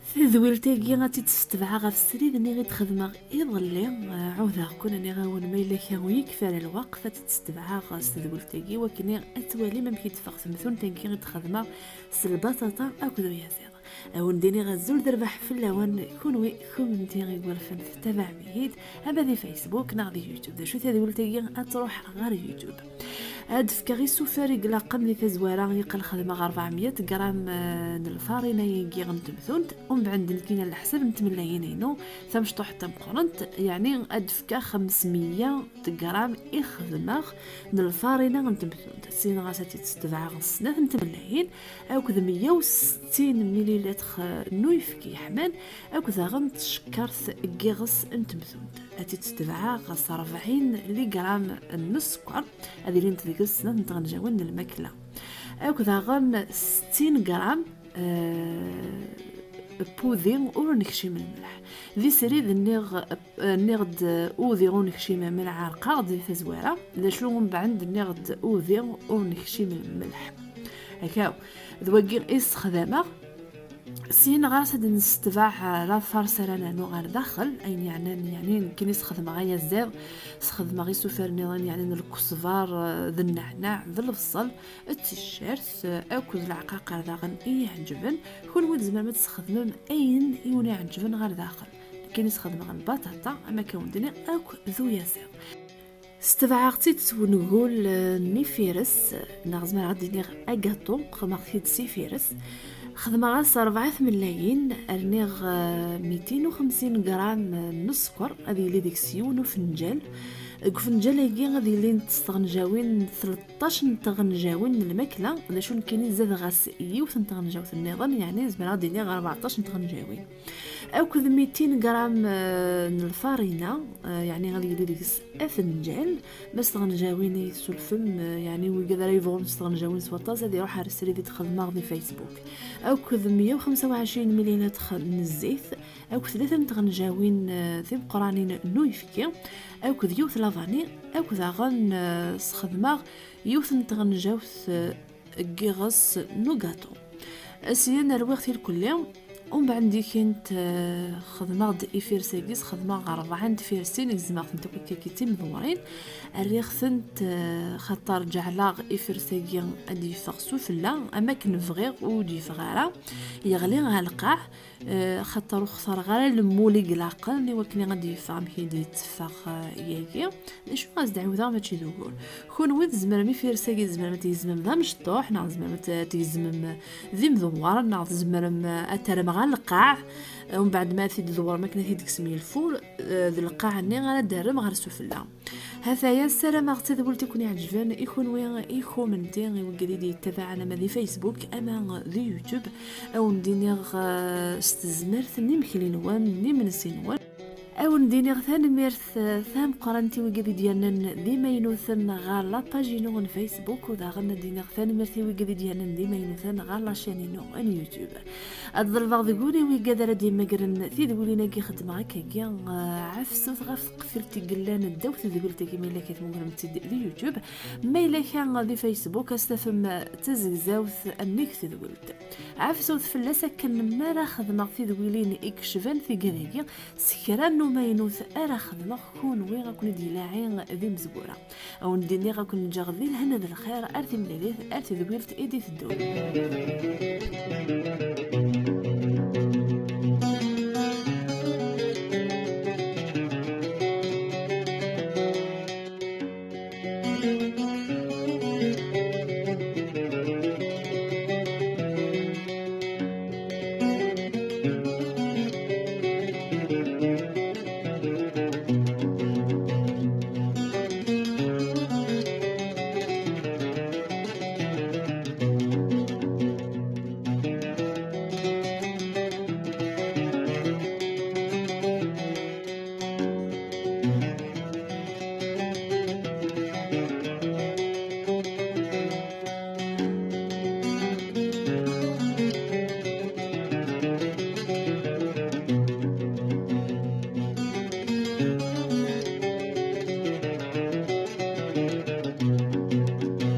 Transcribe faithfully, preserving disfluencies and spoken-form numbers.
Tadwilt-agi ad tt-id-ssetbeɛeɣ ɣef srid-nni i d-xedmeɣ iḍelli. Eh, ɛudeɣ-ken, nniɣ-awen ma yella kra ur yekfi ara lweqt, ad tt-id-ssetbeɛeɣ s tedwilt-agi, wakken ad twalim amek i d-teffeɣ temtunt-agi i d-xedmeɣ s lbaṭaṭa akked uyaziḍ. Ad wen-d-iniɣ azul d rrbeḥ fell-awen, kunwi kunemti igerfen tettabaɛem-iyi-d, ama di Facebook neɣ di YouTube. D acu, tadwilt-agi ad truḥ ɣer YouTube. Ad d-fkeɣ isufar i ilaqen di tazwara, iqqel xedmeɣ ṛebɛemya gram, eh, n lfarina-agi n temtunt, umbeɛd nekkini leḥsab n tmellayin-inu, tamecṭuḥt tameqqrant, yeɛni ad d-fkeɣ xemsmya gram i xedmeɣ n lfarina n temtunt. Syin ɣas ad tt-id-ssetbeɛeɣ s snat n tmellayin, akked meyya u settin mililitr n uyefki yeḥman, akked daɣen tcekkart n yiɣes n temtunt. Ad tt-id-ssetbeɛeɣ ɣas rebɛin ligram n sskeṛ, ad ilint deg-s snat n tɣenjawin n lmakla, akked daɣen settin gram, eh, n wudi ur nekcim lmelḥ. Di srid nniɣ, nniɣ-d udi ur nekcim, ma ɛerqeɣ-d di tazwara. D acu umbeɛd nniɣ-d udi ur nekcim lmelḥ. Akaw, d wagi i ssexdameɣ. Syin ɣas ad d-nessetbeɛ la farce ara nernu ɣer daxel, ayen yeɛnan, yeɛni nekkini sxedmeɣ ayaziḍ, sxedmeɣ isufar nniḍen, yeɛni n lkusbar, eh, d nneɛnaɛ, d lebṣel, d ticcert, eh, akked leɛqaqer daɣen i yi-iɛeǧben. Kunwi tzemrem ad tesxedmem ayen i wen-iɛeǧben ɣer daxel. Nekkini sxedmeɣ lbaṭaṭa, am akka wen-d-nniɣ, akk d uyaziḍ. Ssetbeɛeɣ-tt-id s wengul, eh, n ifires, neɣ zemreɣ ad d-iniɣ agaṭu, xedmeɣ-t-id s ifires. Xedmeɣ-as rebɛa tmellayin, rniɣ, eh, mitin u xemsin gram n sskeṛ, ad yili deg-s yiwen ufenǧal. Deg ufenǧal-agi ad ilint s tɣenjawin, tleṭṭac n tɣenjawin n lmakla, d acu nekkini zadeɣ-as yiwet n tɣenjawt nniḍen, yeɛni zemreɣ ad d-iniɣ rbeɛṭac n tɣenjawin. Akked mitin gram, eh, n lfarina, eh, yeɛni ad yili deg-s afenǧal, ma s tɣenjawin i tsulfem, eh, yeɛni wigad ara yebɣun s tɣenjawin s waṭas, ad iruḥ ar srid i d-xedmeɣ di Facebook. Akked meyya u xemsa u ɛecrin mililitr n zzit, akked tlata n tɣenjawin, eh, timeqqranin n uyefki, akked yiwet lavani, akked daɣen, eh, sxedmeɣ yiwet n tɣenjawt, eh, n yiɣes n ugaṭu. Syin rwiɣ-t irkelli, umbeɛd ndikint, eh, xedmeɣ-d ifires-agi, sxedmeɣ rebɛa n tfirsin, gezmeɣ-tent akk akka d timdewwrin, rriɣ-tent, eh, xaṭer ǧeɛleɣ ifires-agi ad d-yeffeɣ sufella, am akken bɣiɣ ur d-yeffeɣ ara, yeɣli ɣer lqaɛ, eh, xaṭer ur xtareɣ ara lmul i ilaqen i wakken ad d-yeffeɣ amek i d-yetteffeɣ, eh, yagi. D acu, ad s-d-ɛiwdeɣ, mačči d ugur. Kunwi tzemrem ifires-agi, tzemrem ad t-tgezmem d amecṭuḥ, neɣ tzemrem ad t-tgezmem d imdewwer, neɣ tzemrem ad terrem ɣer lqaɛ, umbeɛd ma ad t-id-tdewrem akken ad t-id-teksem i lfur, eh, d lqaɛ-nni ara d-terrem ɣer sufella. Hataya, ssarameɣ d tadwilt i ken-iɛeǧben, i kunwi, i kumenti, i wigad i d-yettabaɛen ama di Facebook, ama di YouTube. Ad wen-d-iniɣ, eh, s tezmert n yimekli-nwen, n yimensi-nwen. Ad wen-d-iniɣ tanemmirt, eh, tameqqrant i wigad i d-yernan d imaynuten ɣer la page-inu n Facebook, u daɣen ad d-iniɣ tanemmirt i wigad i d-yernan d imaynuten ɣer la chaîne-inu n YouTube. Ad ḍelbeɣ deg-wen i wigad ara d-yemmagren tidwilin-agi xeddmeɣ akkagi, eh, ɛefsut ɣef tqeffilt i yellan ddaw tedwilt-agi ma yella ka tmugremt-tt-id di YouTube, ma yella ka di Facebook, ad s-tafem tazegzawt nnig tedwilt. Ɛefsut fell-as akken mi ara xedmeɣ tidwilin i yecban tigad-agi, s kra n umaynut ara xedmeɣ, kunwi ad ken-id-ilaɛi d imezwura. Ad wen-d-iniɣ ad ken-ǧǧeɣ di lehna d lxir, ar timlilit, ar tedwilt i d-iteddun.